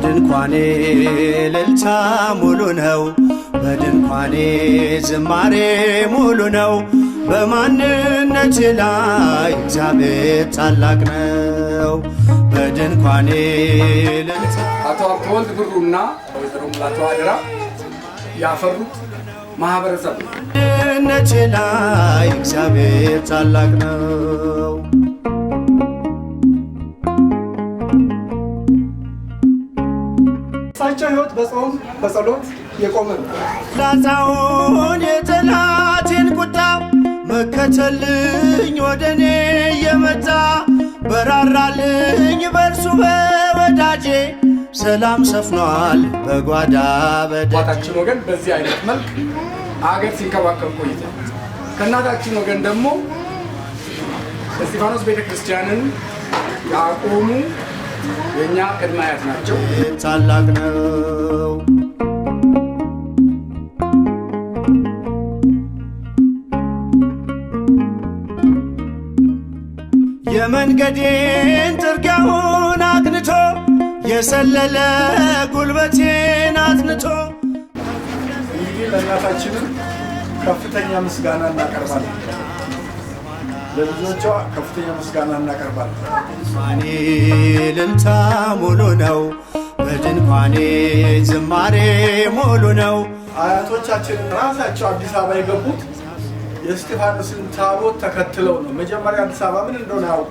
በድንኳኔ እልልታ ሙሉ ነው። በድንኳኔ ዝማሬ ሙሉ ነው። በማንነቴ ላይ እግዚአብሔር ታላቅ ነው። በድንኳኔ እልልታ አቶ ሀብተወልድ ብሩና ወይዘሮ ሙላቱ አደራ ያፈሩት ማህበረሰብ ነው። በማንነቴ ላይ እግዚአብሔር ታላቅ ነው። እሳቸው ሕይወት በጾም በጸሎት የቆመ ነው። ላታውን የጠላቴን ቁጣ መከተልኝ ወደ እኔ የመጣ በራራልኝ በእርሱ በወዳጄ ሰላም ሰፍኗል በጓዳ በደ አባታችን ወገን በዚህ አይነት መልክ አገር ሲንከባከብ ቆይቷል። ከእናታችን ወገን ደግሞ እስጢፋኖስ ቤተክርስቲያንን ያቆሙ የእኛ ቅድመ አያት ናቸው። ታላቅ ነው። የመንገዴን ጥርጊያውን አቅንቶ የሰለለ ጉልበቴን አጽንቶ እንግዲህ ለእናታችንም ከፍተኛ ምስጋና እናቀርባለን። ለልጆቿ ከፍተኛ ምስጋና እናቀርባለን። ድንኳኔ እልልታ ሙሉ ነው። በድንኳኔ ዝማሬ ሙሉ ነው። አያቶቻችን ራሳቸው አዲስ አበባ የገቡት የእስጢፋኖስን ታቦት ተከትለው ነው። መጀመሪያ አዲስ አበባ ምን እንደሆነ አያውቁ።